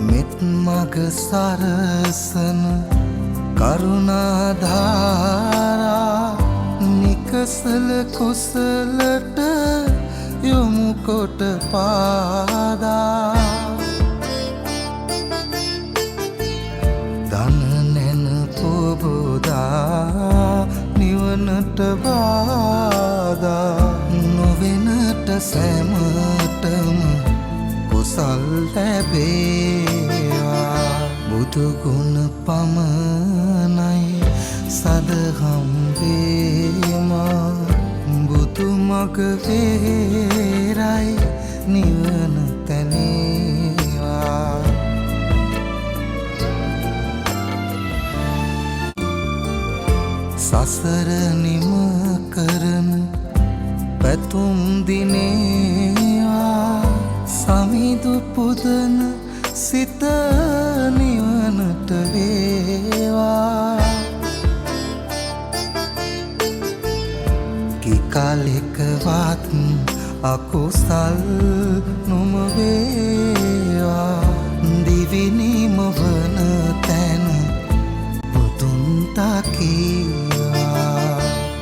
මෙත් මග සරසන කරුණා ධාරා නිකසල කුසලට යොමු කොට පාදා. දන නැන පොබෝදා නිවනට බාධා නොවෙනට සැමටම කුසල් ලැබේවා. බුදු ගුණ පමණයි සදහම් වේමා. බුදු මග වේරයි නිවන තැනේවා. සසර නිම කරන පැතුම් දිනේවා. සමිඳු පුදන සිත නිවනට වේවා. කිකලෙකවත් අකුසල් නොම වේවා. දිවි නිමවන